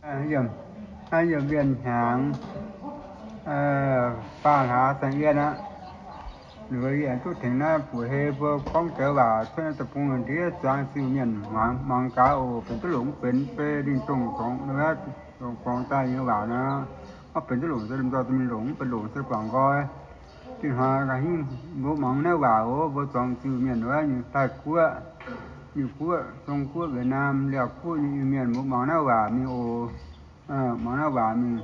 Yiem, yiem wienh hnyangx faah hlaax saeng-yietv aqv. Liuz yie aengx duqv tengx naaiv Fu Hei mbuo gorngv deix waac cuotv naaiv deic-bung lungh ndiev zuangx ziux mienh muangx gaax oc. Benx duqv longc mv benx beiv lingh dongh gorngv, gorngv daaih nyei waac nor, mv benx duqv longc se lomh nzoih duqv mingh longc, mv benx longc se guangc nqoi. Ih hnoi ga'hingv mbuo muangx naaiv waac oc, mbuo zuangx ziux mienh wuov, Taiv Guoqv, Nyeic Guoqv, Zong Guoqv, Việt Nam, Liaauc Guoqv nyei Iu-Mienh, mbuo muangx naaiv waac mingh oc. Muangx naaiv waac mingh.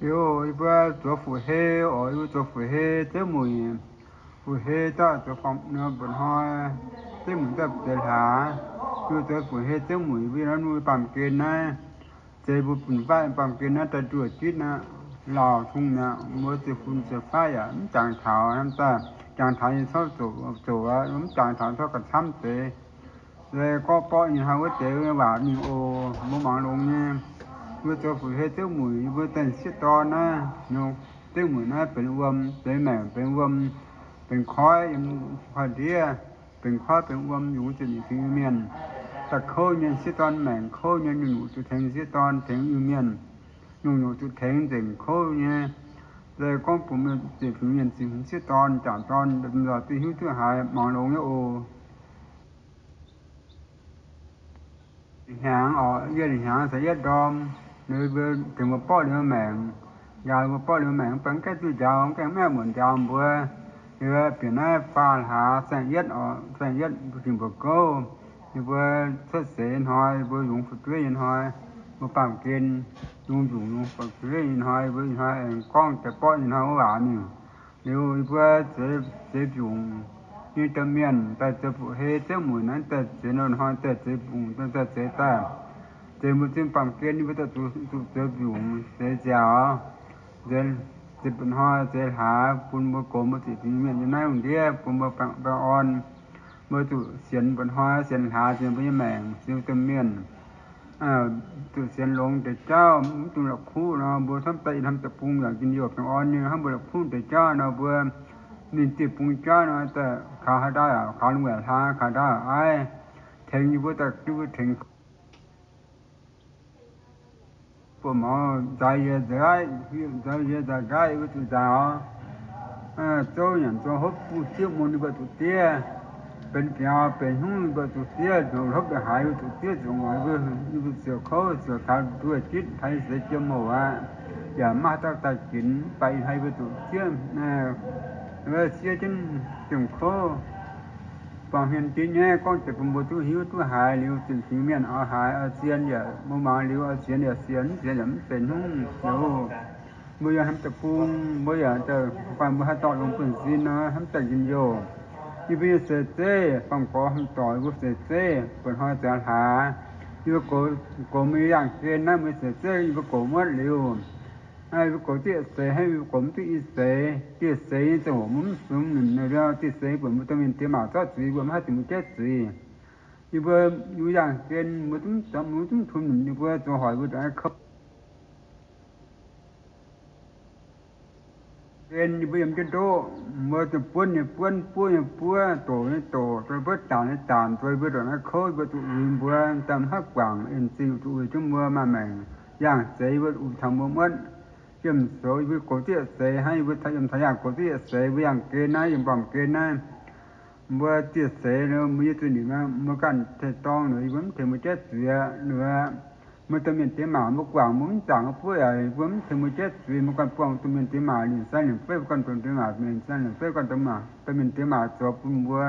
Liuz yie mbuo zoux Fu Hei oc, yie mbuo zoux Fu Hei zouv mueic. Fu Hei daaih zoux mba'hnoi zouv mueic daaih zeix hlaax. Yie mbuo zoux Fu Hei zouv mueic, yie mbuo nor mbuo baamh gen naaiv, zeix mbuo bun faatv baamh gen naaiv daaih nduoh jitv aqv, lauh tong mi'aqv. Mbuo ziepc fun ziepc faatv yaac mv jangx taux, hnamv daaih jangx taux nyei corc zoqc, zoqc aqv. Mv jangx taux corc gauh camv deix. Gorngv borqv nyei hnoi wuov deix waac mingh oc, mbuo muangx longx nyei. Mbuo zoux Fu Hei zouv mueic, yie mbuo daaih sieqv dorn naaiv, zouv mueic naaiv benx wuom, benx maengc, benx wuom, benx koiv, yiem koiv-ndiev, benx koiv benx wuom, yungz zuqc ninh tengx Iu-Mienh. Daaih kouv nyei sieqv dorn maengc, kouv nyei nyungc-nyungc zuqc tengx sieqv dorn, tengx Iu-Mienh, nyungc-nyungc zuqc tengx nzengc kouv nyei. Gorngv bun mienh ziepc fingx mienh ziepc fingx sieqv dorn, jangc dorn, lorz duqv hiuv duqv haiz, muangx longx nyei oc. Hnyangx oc, yie hnyangx saeng-yietv ndorm, ninh mbuo tengx mbuo borqv liuz maengc, njaaux mbuo borqv liuz maengc, mv baac mv gaengh duqv njaaux, mv gaengh maiv muonc njaaux mbuo. Yie bieqc naaiv faah hlaax saeng-yietv oc, saeng-yietv mbuo jiex mbuoqc gouv, yie mbuo cuotv seix hnoi, yie mbuo yungz fu'jueiv nyei hnoi, mbuo baamh gen yungz nzungc yungz fu'jueiv nyei hnoi, yie mbuo ih hnoi aengx gorngv deix borqv nyei hnoi wuov waac mingh. Liuz yie mbuo zeix, zeix mbiungc nyei domh mienh daaih zoux Fu Hei zouv mueic naaiv daaih zeix nor hnoi daaih zeix mbiungc daaih zeix daaih, zeix mbuo zinh baamh gen yie mbuo daaih zuqc zeix mbiungc zeix nziaaux, zeix, zeix mba'hnoi zeix hlaax bun mbuo gox mbuo ziepc fingx mienh yiem naaiv lungh ndiev bun mbuo baengh orn. Mbuo zuqc sienx mba'hnoi sienx hlaax sienx mbuo nyei maengc sienx domh mienh. Zuqc sienx longx deix jauv, mv dungx la'kuqv nor, mbuo camv daaih ih hnamv deic-bung yaac njien-youh baengh orn nyei. Hnangv mbuo la'kuqv deix jauv nor, mbuo ninh deic-bung jauv nor, daaih kaux haaix ndau yaac kaux lungh waeqc hlaax, kaux ndau yaac aiv, tengx yie mbuo daaih duqv tengx. Buoz-mouz nzaix yie nzaix, nzaix yie nzaix nqaaiv, yie mbuo zuqc nzaaux. Zouv nyanc zouv hopv, bung sieqv mun yie mbuo zuqc diev. Benx biaux benx hnyungv yie mbuo zuqc diev, nzoux hlopv nzoux haaix yie mbuo zuqc diev, zuqc mueiz yie mbuo ziouc kouv ziouc taux nduoh jitv, taux nyei seix jiem mouc aqv, yaac maiv maaih dauh daaih ginx. Mv baac ih hnoi yie mbuo zuqc siev, siev jienv ziouc kouv. Buangh hmien ndiev nyaiv gorngv deix bun mbuo duqv hiuv duqv haiz liuz, zinh fingx mienh oix haiz oix zien yaac muangx liuz, oix sienx yaac sienx, mv sienx yaac mv benx hnyungv liuz. Mbuo yaac hnamv deic-bung, mbuo yaac daaih guanh mbuo haaix dorngx longx buonv-sin nor, hnamv daaih njien-youh. Yie mbuo nyei seix zeiv, baamh gorx hnamv doic mbuo seix zeiv, buatc hnoi ziangx hlaax, yie mbuo gox, gox mbuo nyei yangh gen naaiv mbuo seix zeiv yie mbuo gox muotv liuz, yie mbuo gox dieh seix hnangv, yie mbuo gox mv duqv i seix. Dieh seix nyei ziangh hoc mbuo mv sumx nimc nor, dieh seix buatc mbuo domh mienh diex maac zorqv zuiz, mbuo mv haih zuqc mbuo jaiv zuiz. Yie mbuo, yie mbuo yangh gen mbuo zungv, mbuo zungv tumx nimc yie mbuo zoux hoic mbuo ndongc naaiv kouv. Gen yie mbuo yiem jienv ndoqv, mbuo zuqc buonv nyei buonv, buov nyei buov, doqc nyei doqc, doix buov daanc nyei daanc, doix mbuo ndongc naaiv kouv, yie mbuo zuqc uix mbuo, daaih mv haih guangc, en zingh zuqc uix jienv mbuo maaih maengc. Yangh zeix yie mbuo uix taux mbuo muotv. Yiem soux yie mbuo goux zieqv seix hnangv, yie mbuo yiem taux yangh goux zieqv seix, mbuo yangh gen naaiv, yiem mbuo gen naaiv. Mbuo zieqv seix, mbuo yiem zuqc nimc, mbuo ganh tengx dorng, yie mbuo mv tengx mbuo jaiv zuiz. Mbuo domh mienh diex maac mbuo guangc, mbuo mv zaangc buov yaac, mbuo mv tengx mbuo jaiv zuiz. Mbuo ganh buangh domh mienh diex maac, ninh san ninh feiv, mbuo ganh domh diex maac, ninh san ninh feiv, ganh domh mienh diex maac zoux bun mbuo.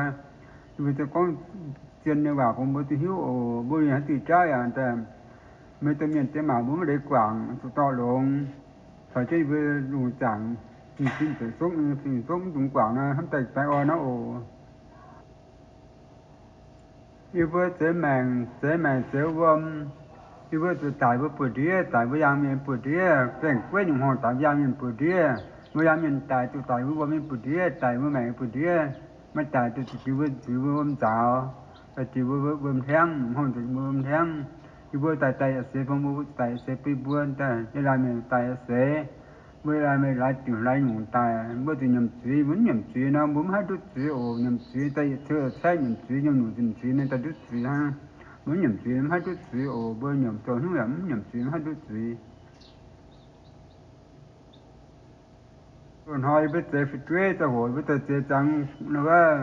Yie mbuo gorngv zien nyei waac bun mbuo duqv hiuv oc. Mbuo mingh haaix diuh jauv yaac daaih, mbuo domh mienh diex maac mbuo mv leiz guangc, zuqc dorh longx. Caux jienv yie mbuo lungh zaangc, ninh zungv mv dungx guangc nor, hnamv daaih baengh orn nor oc. Yie mbuo zeix maengc, zeix maengc zeix wuom, yie mbuo zuqc daic mbuo buoz-ndiev, daic mbuo yaangh mienh buoz-ndiev, gaengh gueiv nyungc horngh daic mbuo yaangh mienh buoz-ndiev. Mbuo yaangh mienh daic zuqc daic mbuo wuom mienh buoz-ndiev, daic mbuo maengc buoz-ndiev. Maaih daic zuqc daic mbuo nzuiz mbuo wuom nzaaux, daic mbuo wuom hliangv, horngh daic mbuo wuom hliangv. Yie mbuo daic daic yietc seix bun mbuo, daic yietc seix bun mbuo, daaih yie laanh mienh daic yietc seix. Mbuo laanh mienh laaix diuc laaix nyungc daic, mbuo zuqc nyiemc zuiz, mbuo mv nyiemc zuiz nor, mbuo mv haih ndutv zuiz oc. Nyiemc zuiz daaih yietc cou yietc caeqv nyiemc zuiz, nyiemc nyungc nyiemc zuiz, ninh daaih ndutv zuiz hnangv. Mbuo nyiemc zuiz maiv duqv zuiz oc. Mbuo nyiemc zoux hnyouv yaac mv nyiemc zuiz maiv duqv zuiz. Loz-hnoi yie mbuo zeix fu'jueiv ziangh hoc, yie mbuo dorh zeix ziangx nor wuov,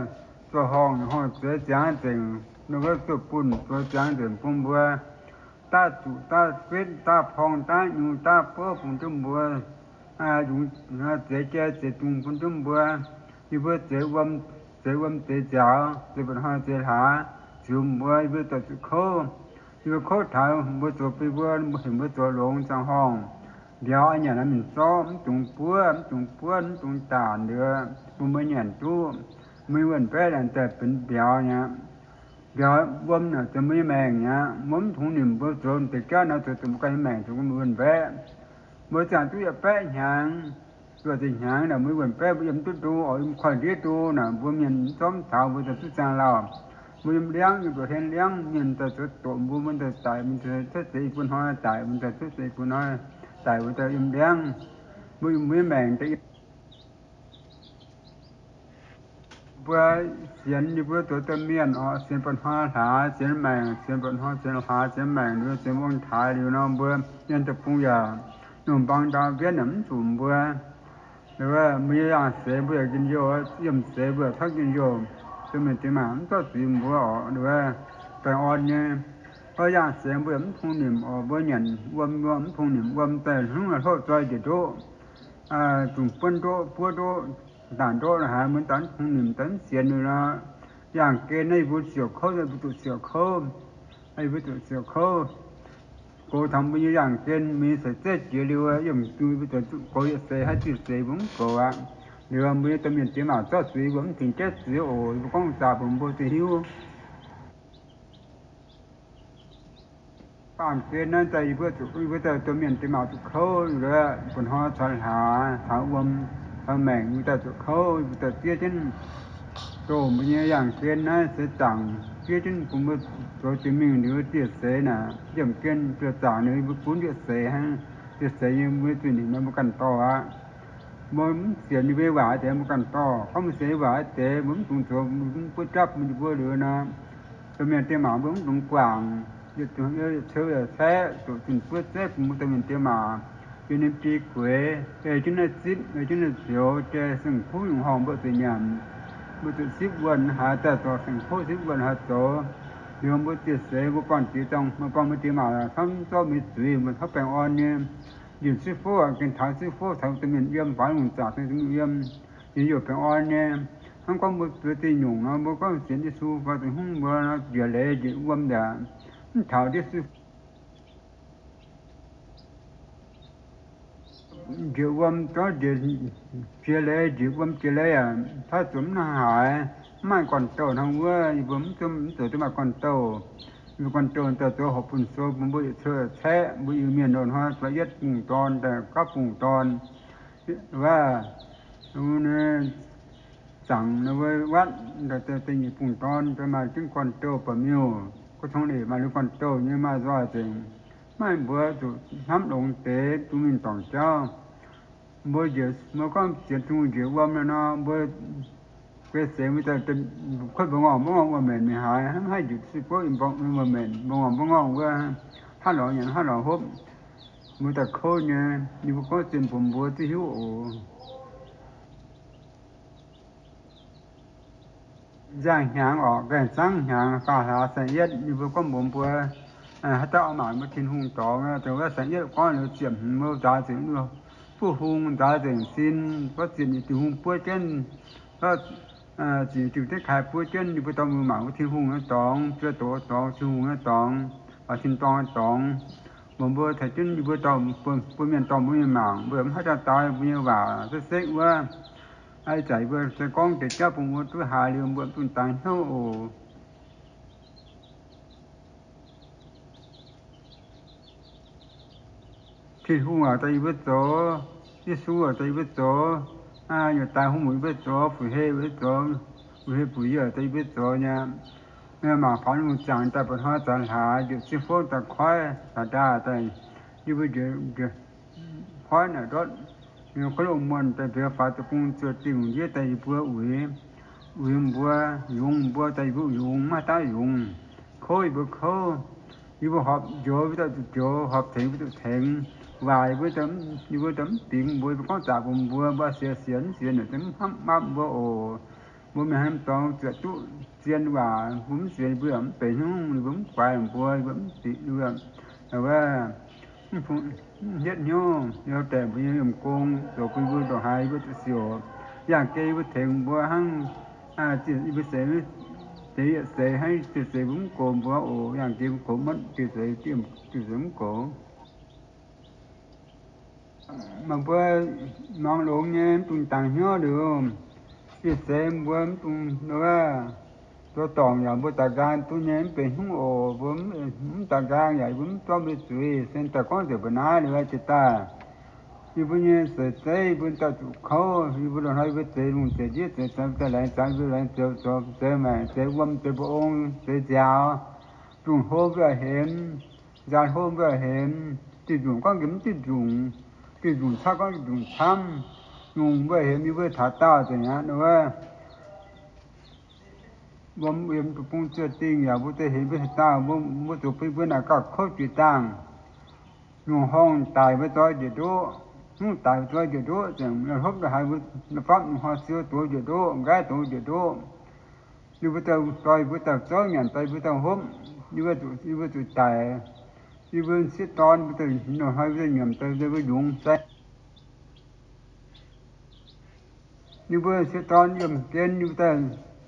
zoux horngh, horngh zeix ziangx nzengc nor wuov, zuov bunh zoux ziangx nzengc bun mbuo. Daav zuqc, daav fetv, daav porng, daav nyuc, daav bouv bun duqv mbuo. Zeix jai zeix dungz bun duqv mbuo. Yie mbuo zeix wuom, zeix wuom zeix nziaaux, zeix mba'hnoi zeix hlaax, ziux mbuo, yie mbuo dorh zuqc kouv. Yie mbuo kouv taux mbuo zoux bun mbuo, mbuo heuc mbuo zoux longx ziangh horngh. Mbiauz nyanc naaiv mingh zorqv, mv dungx buov, mv dungx buov, mv dungx daanc liuz, bun mbuo nyanc duqv. Mbuo nyei wuonh baeqv naaic daaih benx mbiauz nyei aqv. Mbiauz wuom naaic zoux mbuo nyei maengc nyei aqv. Mbuo mv tungx nimc, mbuo zoux deix jauv nor zoux zuqc mbuo ganh nyei maengc, zoux mbuo wuonh baeqv. Mbuo ziangh duqv yietc baeqv hnyangx, luoqc ziepc hnyangx naaic, mbuo wuonh baeqv mbuo yiem duqv ndo oc, yiem koiv-ndiev ndo naaic, mbuo mienh mv zormv taux, mbuo daaih duqv ziangh lauh. Mbuo yiem liangv, yiem mbuo hlen liangv, mienh daaih zoux doqc mbuo, mbuo daaih daic, mbuo cuotv seix bun hnoi daic, mbuo daaih cuotv seix bun hnoi daic, mbuo daaih yiem liangv. Mbuo, mbuo nyei maengc daaih mbuo sienx ninh mbuo zoux domh mienh oc, sienx mba'hnoi hlaax sienx maengc, sienx mba'hnoi sienx hlaax sienx maengc, ninh mbuo sienx wuom taaix liuz nor, mbuo mienh deic-bung yaac lungh mbaang ndau mbienv yaac mv zuqc mbuo. Mbuo nyei yangh seix mbuo yaac njien-youh, yiem seix mbuo yaac tov njien-youh. Domh mienh diex maac mv zorqv zuiz mbuo oc. Baengh orn nyei, mbuo yangh seix mbuo yaac mv tungx nimc oc. Mbuo nyanc wuom, mbuo mv tungx nimc wuom daaih hnangv hloh zoi njiec ndoqv, zungh buonv ndoqv, buov ndoqv, daanc ndoqv haaix, mbuo daaih mv tungx nimc, daaih mv sienx liuz nor, yangh gen naaiv yie mbuo siouc kouv, yie mbuo zuqc siouc kouv, yie mbuo zuqc siouc kouv. Gox taux mbuo nyei yangh gen, mbuo nyei seix zeiv jiex liuz, yiem duih mbuo zoux zuqc goux yietc seix, haaix diuh seix mbuo mv goux aqv. Liuz mbuo nyei domh mienh diex maac zorqv zuiz mbuo mv dingc jaiv zuiz oc. Yie mbuo gorngv zaah bun mbuo duqv hiuv. Baamh gen naaiv daaih yie mbuo zuqc, yie mbuo daaih domh mienh diex maac zuqc kouv, mba'hnoi caux hlaax, caux wuom, caux maengc, yie mbuo daaih zuqc kouv, yie mbuo daaih diev jienv. Doh mbuo nyei yangh gen naaiv seix zaangc diev jienv bun mbuo zoux jiex mingh liuz dieh seix naaic, yiemh gen ziouc zaangc liuz yie mbuo gunv dieh seix hnangv. Dieh seix nyei mbuo zuqc nimc nor mbuo ganh dorh aqv. Mbuo mv sienx ninh mbuo nyei waac deix mbuo ganh dorh. Gorngv mbuo sienx ninh waac deix mbuo mv dungx zoux, mbuo mv buov jatv bun ninh mbuo liuz nor, domh mienh diex maac mbuo mv dungx guangc. Yietc ceu yietc caeqv, doqc zunh buov zeiv bun mbuo domh mienh diex maac, yiem ninh biei gueix, ei jienv naaiv zipv, ei jienv naaiv zioux, jai seng kuv nyungc horngh mbuo zuqc nyanc. Mbuo zuqc sipv wuonh haaix daaih zoux seng kuv, sipv wuonh haaix zoux. Liuz mbuo dieh seix mbuo buangh diex dangh, mbuo buangh mbuo diex maac camv zorqv mbuo nyei zuiz, mbuo tov baengh orn nyei. Njiec sipv fouv, gengh taux sipv fouv, taux domh mienh yiem, faaux lungh zaangc taux domh mienh yiem, njien-youh baengh orn nyei. Hnangv gorngv mbuo zueiz zingh nyungc nor, mbuo gorngv sienx Yesu fai zuqc hngongx mbuo nor, njiec leiz njiec wuom yaac mv taux Yesu. Njiec wuom zorqv njiec, jiex leiz njiec wuom jiex leiz aac, tov zuqc mv hnangv haaix, mv maaih gorn-douh hnangv wuov. Yie mbuo mv zoux, mv zoux duqv maaih gorn-douh. Yie mbuo gorn-douh daaih zoux horpc bun sou bun mbuo yietc cou yietc caeqv, mbuo Iu-Mienh loz-hnoi fai yietv bungh dorn daaih gapv bungh dorn, wuov, zaangc wuov watv daaih da'nyeic bungh dorn daaih maaih jienv gorn-douh ba'miuh, guv cong leic maaih liuz gorn-douh nyei maaih nzoih nzengc. Maaih mbuox zuqc hnamv longx deix duqv mingh dorngc jauv. Mbuo njiec, mbuo gorngv sienx Tin-Hungh njiec wuom nor, mbuo guei seix mbuo daaih kuotv mbuo ngorngh mbuo ngorngh wuov-maengc mingh haaix, hnangv haih njiec se gorngv mbuo ngorngh mbuo ngorngh wuov, hnangv lorz nyanc hnangv lorz hopv, mbuo daaih kouv nyei. Yie mbuo gorngv zien bun mbuo duqv hiuv oc. Nziaangc hnyangx orqc, gaengh zangv hnyangx, faam hlaax saeng-yietv, yie mbuo gorngv mbuox mbuo, haaix dauh oix mangc mbuo Tin-Hungh dorngx, dongh wuov saeng-yietv gorngv liuz ziepc hmz mbuo nzaaux nzengc buov hung, nzaaux nzengc sin, gorngv ziepc nyeic diuh hung buov jienv, ziepc nyeic diuh diev kai buov jienv, yie mbuo dorh mbuo mangc mbuo Tin-Hungh nyei dorngx, zuov doz dorngx, Tin-Hungh nyei dorngx, faaux tin-dorngh nyei dorngx. Mbuox mbuo taux jienv yie mbuo dorh, bun mienh dorh mbuo mingh mangc, mbuo mv haih daaih dau mbuo nyei waac sekv-sekv wuov. Ih zanc mbuo se gorngv deix jauv bun mbuo duqv haiz liuz mbuo duqv dangx hnyouv oc. Tin-Hungh aac, daaih yie mbuo zoux. Yesu aac, daaih yie mbuo zoux. Yietc daaih hungh muoc yie mbuo zoux, fu'hei yie mbuo zoux, fu'hei fu'yie daaih yie mbuo zoux nyei. Mangc faaux lungh zaangc daaih mba'hnoi zanc hlaax, njiec sipv fouv daaih koiv, daaih ndaaih daaih, yie mbuo njiec koiv naaic ndortv, yie mbuo kuv loh muonh daaih mbuo faaux deic-bung zuoqc dingh ndiev daaih yie mbuo uix, uix mbuo, yungz mbuo daaih yie mbuo yungz, maiv daav yungz. Kouv yie mbuo kouv, yie mbuo horpc njoux yie mbuo daaih zuqc njoux, horpc tengx yie mbuo zuqc tengx, waaic yie mbuo, yie mbuo daaih mv bingx mbuo, yie mbuo gorngv zaqc mbuox mbuo, mbuo siex sienx sienx naaic, mv mapv mbuo oc. Mbuo mingh haaix norm dorngx zuotc duqv zien waac, mbuo mv sienx, mbuo mv benx hnyouv, mbuo mv guaix mbuo, mbuo mv bingx, mv hietv hnyouv, yie daaih mbuo nyei yiemh gong zoux bun mbuo ndongc haaix yie mbuo zuqc siouc. Yangh gen yie mbuo tengx mbuo hnangv, yie mbuo seix, deix yietc seix hnangv, yietc seix mbuo mv gox mbuo oc. Yangh gen mbuo gox maiv, yietc seix, yietc seix mv gox. Meih mbuo norm longx nyei mv dungx dangx hnyouv liuz, yietc seix mbuo mv dungx, zoux dorngc yaac mbuo daux nqaang duqv nyei mv benx hnyouv oc. Mbuo mv daux nqaang yaac mbuo mv zorqv mbuo zuiz, se daaih gorngv nzengc mbuo naaiv liuz jiex daaih. Yie mbuo nyei seix zeiv yie mbuo daaih zuqc kouv, yie mbuo loz-hnoi yie mbuo zeix lungh zeix ndiev zeix zoux daaih laengz zaux, yie mbuo laengz zoux, zoux zeix maengc, zeix wuom, zeix mba'ong, zeix nziaaux, nzungh hlo mbuo hemx, nzaan hlo mbuo hemx, diuh nzungh gorngv nqemh mv diuh nzungh, diuh nzungh camv gorngv diuh nzungh camv, nzungh mbuo hemx, yie mbuo taux daauh nzengc aqv. Wuom yiem deic-bung zuoqv dingh yaac mbuo za'heix mbuo haaix dauh, mbuo zuqc bun mbuo naaic gauh kouv jiex dangh. Nyungc horngh daic mbuo zoi njiec ndoqv, hnyouv daic mbuo zoi njiec ndoqv, zengc hlopv ndongc haaix mbuo fapv nyungc horngh siou doz njiec ndoqv, nqaiv doz njiec ndoqv. Ninh mbuo daaih zoi, mbuo daaih zouv nyanc daaih, mbuo daaih hopv, ninh mbuo zuqc daic. Ninh mbuo sieqv dorn mbuo daaih, ndongc haaix mbuo daaih nyiemc daaih, mbuo yungz daaih. Ninh mbuo sieqv dorn yiem gen, ninh mbuo daaih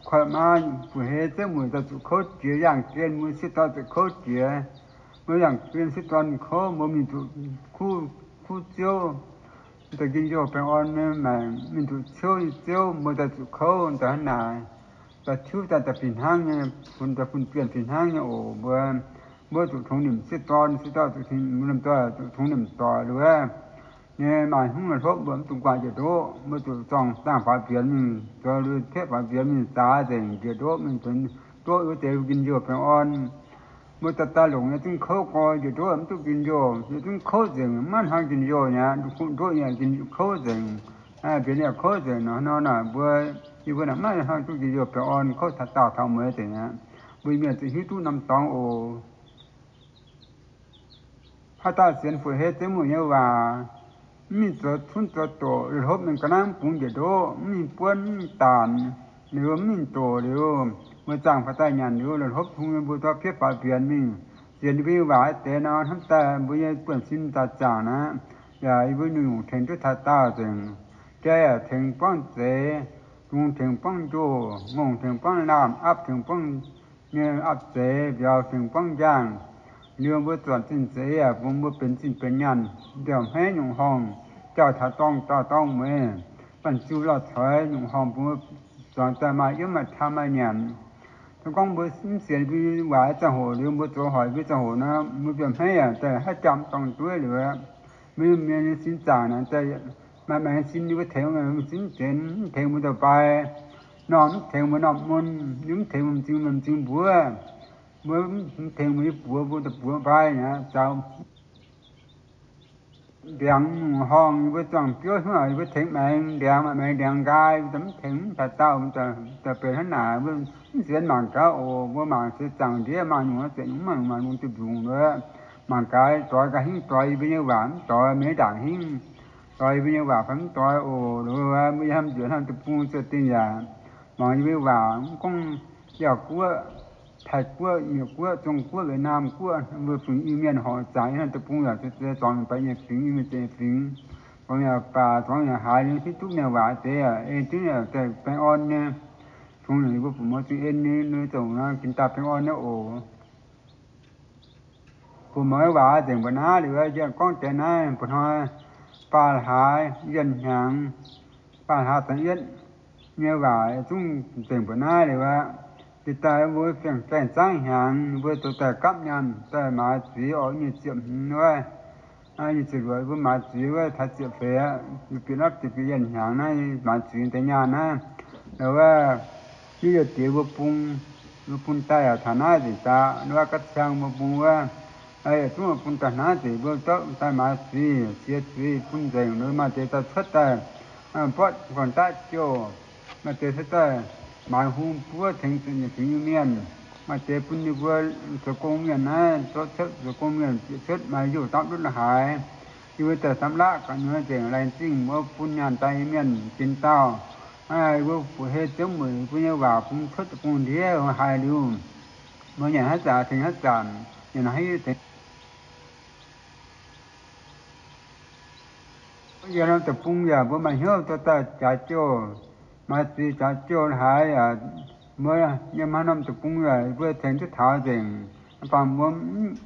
koiv maa, fu'heix ziouv mueic daaih zuqc kouv jiex, yangh gen mbuo sieqv dorn zuqc kouv jiex. Mbuo yangh gen sieqv dorn kouv, mbuo mingh zuqc kuv, kuv ziouv, daaih njien-youh baengh orn nyei maengc, mingh zuqc ciouv nyei ziouv, mbuo daaih zuqc kouv daaih hnangv naaic. Daaih tiuv daaih, daaih fih hnangv nyei, fun daaih fun bienh fih hnangv nyei oc. Mbuo, mbuo zuqc tongx nimc sieqv dorn, sieqv dorn zuqc tongx, mbuo lomh nzoih zuqc tongx nimc doic liuz nyei maaih hnyouv hlopv, mbuo mv dungx guangc njiec ndoqv. Mbuo zuqc zorng zaangh faaux mbienx mingh, zoux lui pietv faaux mbienx mingh zaax nzengc njiec ndoqv mingh benx ndoqv wuov deix njien-youh baengh orn. Mbuo daaih daaih longc nyei zungv kouv gorx njiec ndoqv, mv duqv njien-youh, nyei zungv kouv nzengc, maiv hnangv njien-youh nyei aqv. Ndoqv nyei kouv nzengc, mbienx yaac kouv nzengc nor, nor naaic mbuo, yie mbuo naaic maiv hnangv duqv njien-youh baengh orn, kouv taux daauh taux mueiz nzengc aqv. Mbuo mienh zuqc hiuv duqv norm dorngx oc. Haaix dauh sienx fu'heix ziouv mueic nyei waac, mv mingh zoux cunv zoux doqc, hlopv mingh ga'naaiv mv bungx njiec ndoqv, mv mingh buonv, mv mingh daanc liuz, mv mingh doqc liuz, mbuo zaangh faaux daaih nyanc liuz, hlopv tungx mbuo dorh pietv faaux mbienx mingh sienx ninh mbuo nyei waac deix nor, hnamv daaih mbuo nyei buonv-sin zaangc zaangc aqv. Yaac yie mbuo nyungc-nyungc tengx duqv taux daauh nzengc. Jai yaac tengx buangv zeix, zungx tengx buangv njoh, ngongh tengx buangv laamh, apv tengx buangv nyei apv zeix, mbiauz tengx buangv njang. Liuz mbuo zuonc zinh zeiz yaac bun mbuo benx zinh benx nyaanh, mbiauz hmeiv nyungc horngh, jauh taux dorngh dauh dorngh mueiz, banh ziu lauh coix nyungc horngh bun mbuo zuangx daaih maaih yiem maaih taan maaih nyanc. Se gorngv mbuo mv sienx mbuo nyei waac ziangh hoc liuz, mbuo zoux hoic mbuo ziangh hoc nor, mbuo mbiauz hmeiv yaac daaih haaix jangx dorngh dueiv liuz aqv. Mbuo mienh nyei sin zaangc naaic, maaih maengx sin ninh mbuo tengx, sin mv tengx, mv tengx mbuo daaih bai. Normh mv tengx mbuo normh mun, ninh mv tengx mbuo m'zing, m'zing mbuov. Mbuo mv tengx mbuo nyei buoz, mbuo daaih buoz bai aqv. Zaux ndiangx nyungc horngh, yie mbuo zuangx biouv hnyouv, yie mbuo tengx maengx ndiangx, maaih maengx ndiangx nqaai, yie mbuo mv tengx, mv taux daauh, daaih benx hnangv naaic. Mbuo mv sienx mangc gaax oc. Mbuo mangc se zaangc ndiev maaih nyungc, ziepc nyungc mv mangc, mangc lungh duih mbiungc nduov. Mangc gaax doix gaax hingv doix yie mbuo nyei waac, mv doix meix ndaangc hingv doix yie mbuo nyei waac fai mv doix oc. Mbuo yie hnamv njiec hnamv deic-bung zuoqv dingh yaac mangc yie mbuo nyei waac, mv gorngv Yaauh guoqv, Taiv guoqv, Miev guoqv, Zong guoqv, Việt Nam guoqv, mbuo fingx Iu-Mienh horc zaangc yie hnamv deic-bung yaac se zuangx mingh baac nyei fingx, Iu-Mienh zeix fingx, gorngv yaac baac zuangx yaac haiz liuz hiuv duqv mienh waac deix yaac ei jienv yaac daaih baengh orn nyei. Tongx yaac yie mbuo bun muoz zingh en nyei, nui zongc nor ginx daaih baengh orn nyei oc. Bun muoz waac nzengc mbuo naaiv liuz, yie gorngv deix naaiv, bun hnoi baac hlaax yienh hnyangx, baac hlaax da'yietv nyei waac zungv nzengc mbuo naaiv liuz aqv. Jiex daaih mbuo fieng gaengh zangv hnyangx, mbuo zoux daaih gapv nyaanh daaih maaiz zuiz oc. Nyic ziepc hmz wuov, nyic ziepc luoqc mbuo maaiz zuiz wuov, taux ziepc feix aqv, bieqc nopv ziepc feix yienh hnyangx naaiv maaiz zuiz deix nyaanh naaiv. Wuov, yie yietc diex mbuo bung, mbuo bung daaih yaac taux naaiv nzengc daaih, wuov gapv ciang mbuo bung wuov, yietc zungv mbuo bung daaih hnangv nzengc, mbuo zorqv daaih maaiz zuiz, siex zuiz bun nzengc, maaih deix daaih cuotv daaih mborqv gorn-daqv jouh, maaih deix cuotv daaih maaiz hung buov tengx zuqc nyei fingx Iu-Mienh. Maaih deix bun yie mbuo zoux gong mienh naaiv, zoux cuotv zoux gong mienh bieqc cuotv maaih youh dapv ndutv la'haaix. Yie mbuo daaih samv laqv ga'nyuoz nzengc, laengz zingh mbuo bun nyaanh daaih nyei mienh zinh dauh. Yie mbuo fu'jueiv ziouv mueic mbuo nyei waac bun cuotv deic-bung ndiev haiz liuz, mbuo nyanc haaix zanc tengx haaix zanc, nyanc haaix tengx. Yiem norm deic-bung yaac mbuo maaih hnyouv dorh daaih jaax jouh, maaih ziex jaax jouh haaix yaac mbuo yiem haaix norm deic-bung yaac mbuo tengx duqv taux nzengc. Mv baac mbuo mv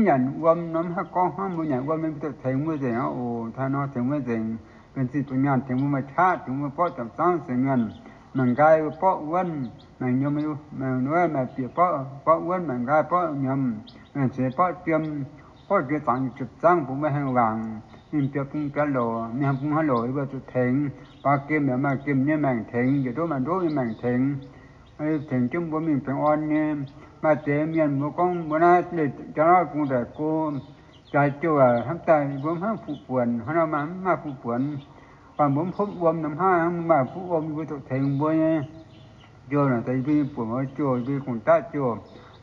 nyanc wuom nor, mv haih gorngv hnangv mbuo nyanc wuom mbuo duqv tengx mbuo nzengc oc. Taux nor tengx mbuo nzengc, benx zingh benx nyaanh tengx mbuo maaih qaqv, tengx mbuo borqv ziepc zangv seix mienh. Maengc nqaai mbuo borqv wuonv, maengc nyiemz, maengc wuov, maengc bieqc borqv, borqv wuonv, maengc nqaai borqv nyiemz, maengc ceix borqv jiem, borqv jiem zaangc ziepc zangv bun mbuo haengh wangc. Ninh biaux bung biaux loc, ninh haengh bung haengh loc, yie mbuo zuqc tengx. Baaux gemh yaac maaih gemh nyei maengc tengx, njiec ndoqv maaih ndoqv nyei maengc tengx. Tengx jienv mbuo mingh baengh orn nyei. Maaih deix mienh mbuo gorngv mbuo naaiv leih jauv bung daaih go, jaax jouh hnamv daaih mbuo mv hnangv fuqv buonc, hnangv nor mv maaih fuqv buonc. Baac mbuo mv hopv wuom nor mv maaih fuqv wuom, mbuo zuqc tengx mbuo nyei jouh naaic, daaih yie mbuo nyei buonc mbuo jouh, yie mbuo nyei gong-daqv jouh.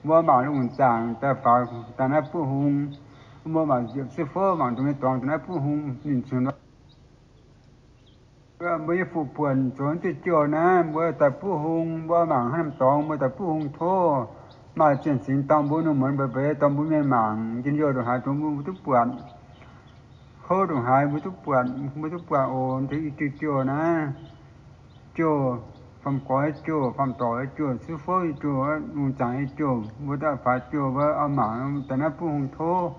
Mbuo mangc lungh zaangc daaih faaux daaih naaiv buov hung, mbuo mangc ziepc sieqv fouv mangc dongh nyei dorngx daaih naaiv buov hung ninh cingx Mbuo nyei fuqv buonc zoux diuh jouh naaiv, mbuo daaih buov hung, mbuo mangc haaix norm dorngx, mbuo daaih buov hung tov. Maaih zienh singx dorh mbuo, ninh muonz mbeix mbeix dorh mbuo mingh mangc, njien-youh ndongc haaix dongh mbuo duqv buatc, houv ndongc haaix mbuo duqv buatc, mbuo duqv buatc oc. Deix i diuh jouh naaiv, jouh, faam-gorx jouh, faam-dorc jouh, sieqv fouv jouh, lungh zaangc jouh, mbuo daaih faaux jouh, mbuo oix mangc daaih naaiv buov hung tov.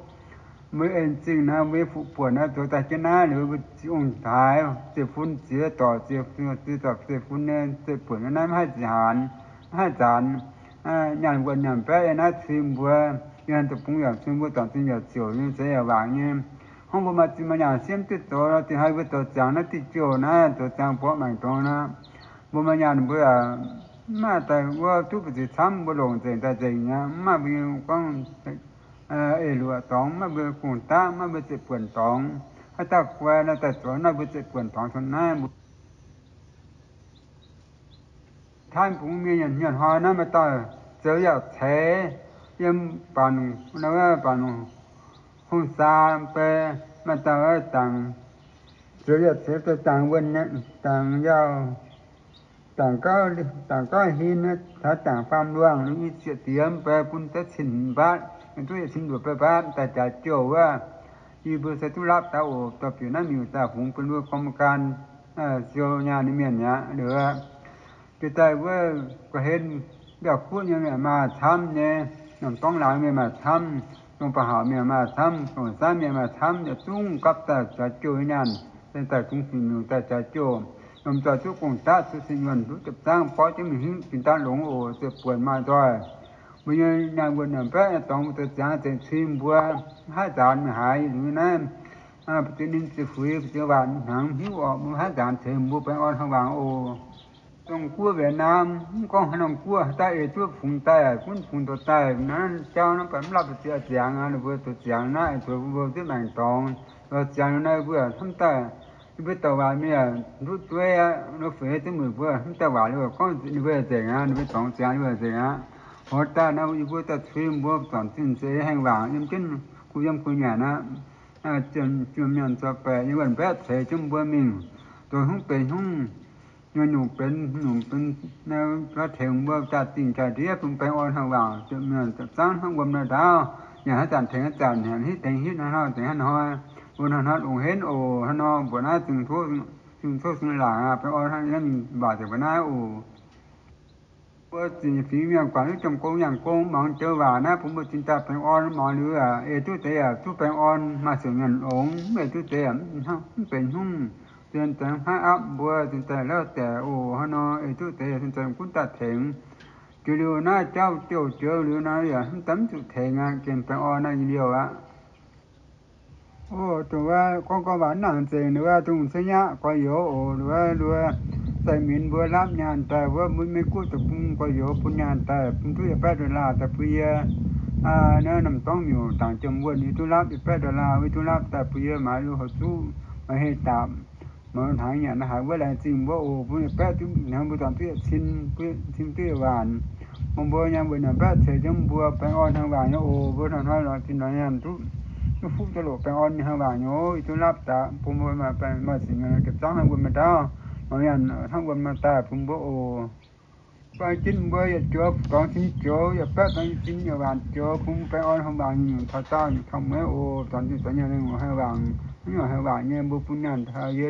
Mbuo en zingh naaiv, mbuo nyei fuqv buonc naaiv zoux daaih jienv naaiv liuz, mbuo ong-taaix zeiv-fun ziex dorc, ziex dorc zeiv-fun nyei zeiv-buonc naaiv maiv haih nzaanx, maiv haih nzaanx. Nyaanh wuonh nyaanh baeqv yiem naaiv cui mbuo, yiem deic-bung yaac cui mbuo, dorngc zinh yaac ziouc nyei, zeix yaac waac nyei. Hnangv mbuo maaih zinh maaih nyaanh siemv duqv zoux, dingh hnoi mbuo zoux ziangx naaiv diuh jouh naaiv, zoux ziangx mborqv maengc dorngx naaiv, mbuo maaih nyaanh mbuo yaac mv maaih daaih wuov duqv buoz-ziex camv, mbuo longc nzengc daaih nzengc aqv. Mv maaih mbuo gorngv eix luoqc dorngx, mv maaih mbuo gong-daqv, mv maaih mbuo zeiv-buonc dorngx. Haaix dauh guai naaiv daaih zoux naaiv mbuo zeiv-buonc dorngx taux naaiv mbuo Taiv bungx mienh nyanc hnoi naaiv maaih dauh zoux yauh ceix yiem Baanc, Baanc Hungh Saa bei, maaih dauh dangc zoux yauh ceix dangc wuonh, dangc yauh, dangc gauv, dangc gauv hin, caux dangc faam luangh, i zieqc diex bei bun deix cin mbatv, duqv yietc cin luoqc bei mbatv daaih jaax jouh wuov. Yie mbuo se duqv lapv daaih oc. Dorh bieqc naaiv miuc daaih fungx bun mbuo gormh gan siou nyaanh nyei mienh mi'aqv. Liuz, jiex daaih wuov ga'hlen mbiauh guoqv nyei mienh maaih camv nyei, norm dorngx laangz mienh maaih camv, dongh ba'hauc mienh maaih camv, dongh saanv mienh maaih camv, yietc zungv gapv daaih jaax jouh nyaanh, daaih zungv fih miuc daaih jaax jouh. Lomh nzoih duqv gong-daqv, cuotv sin nyuonh, duqv ziepc zangv, borqv jienv mingh hingv zinh daaih longx oc. Ziepc buonc maaih nzoih. Mbuo nyei nyaanh wuonh nyanc baeqv nyei dorngx, mbuo zoux ziangx zengc cui mbuo, mv haih nzaanx, mingh haaix liuz naaiv, ba'ziex ninh ziepc fuix, ba'ziex waac hnangv hiuv orqc, mbuo mv haih nzaanx ceix mbuo baengh orn hnangv waangc oc. Dongh guoqv Việt Nam, mv gorngv haaix norm guoqv, daaih eix duqv fungx daaih, gunv fungx douz daaih, naaiv jauv naaiv baac mv lauh ba'ziex ziangx aqv. Ninh mbuo zoux ziangx naaiv, zoux mbuo zieqv maengc dorngx, zoux ziangx naaiv mbuo hnamv daaih, yie mbuo douc waac mienh nduqv dueiv aqv, nduqv feix duqv mueic mbuo hnamv daaih waac liuz gorngv ninh mbuo nzengc aqv, ninh mbuo dorngx ziangx ninh mbuo nzengc aqv. Horpc daaih naaiv yie mbuo daaih cui mbuo zornc zinh zeiz haengh waangc yiem jienv kuh yiem kuh nyanc aqv. Juoh mienh zoux baeqc nyei wuonh mbaeqv ceix jienv mbuo mingh, zoux hnyouv benx hnyouv, nyungc benx nyungc benx, tengx mbuo jaa-dingh jaa-ndiev bun baengh orn hnangv waangc, ziepc mienh ziepc zangv hnangv wuom nor ndaauv, nyanc haaix zanc tengx haaix zanc, nyanc hitv tengx hitv, hnoi-hnoi tengx hnoi-hnoi. Mbuo hnoi-hnoi longc henv oc. Hnoi-hnoi mbuoqc naaiv zingh tov, zingh tov zingh laangc aqv, baengh orn hnangv naaiv mingh waac ziepc mbuo naaiv oc. Mbuo zingc fingx mienh guangc duqv jomc gong nyaanh gong, muangx joux waac naaiv bun mbuo zinh daaih baengh orn. Muangx liuz eix duqv deix yaac duqv baengh orn, maaih siouc nyanc longx. Mv eix duqv deix yaac mv benx hnyouv, zinh daaih maiv aapv mbuo, zinh daaih lauh daic oc. Hnoi-hnoi eix duqv deix yaac zinh daaih gunv daaih tengx. Jiex liuz naaiv jauv jouh joux liuz nor yaac mv daaih mv zuqc tengx aqv, gengh baengh orn naaiv nyei liouh aqv. Oc, dongh wuov gorngv gorngv waac mv nangc nzengc, wuov dongh ceix nyaqv gorx-youz oc. Wuov luoz sai minx mbuo lapv nyaanh daaih, wuov mbuo Meiv Guoqv deic-bung gorx-youz bun nyaanh daaih, bun duqv yietc baeqv dollar daaih bun yie. Naaiv norm dorngx miuc dangc jiem wuonh, yie duqv lapv yietc baeqv dollar, yie duqv lapv daaih bun yie maaiz lui houx zuqv, maaiz hei daapc, maaiz hnaangx nyanc haaix wuov. Laengz zingh mbuo oc. Bun yietc baeqv duqv hnangv, mbuo dorngc duqv yietc cin, cin duqv yietc waanc. Mbuo nyanc mbuo nyanc mbaeqv ceix jienv mbuo baengh orn haaix waangc nyei oc. Mbuo hnoi-hnoi nor zinh nor nyanc duqv, duqv fuqv duqv loqc baengh orn nyei haaix waangc nyei oc. Yie duqv lapv daaih bun mbuo maaih baengh maaih sic nyei, gapv zangv hnangv mbuo maaih ndaauv, nor nyanc hnangv mbuo maaih daaih bun mbuo oc. Baengh jin mbuo yietc joux dorngx sin joux, yietc baeqv dorngx sin yietc waanc joux, bun baengh orn haaix waangc nyei nyungc taux daauh nyungc taux mueiz oc. Dorngx sin dorngx nyanc nyungc haaix waangc, nyungc haaix waangc nyei mbuo bun nyanc taux yie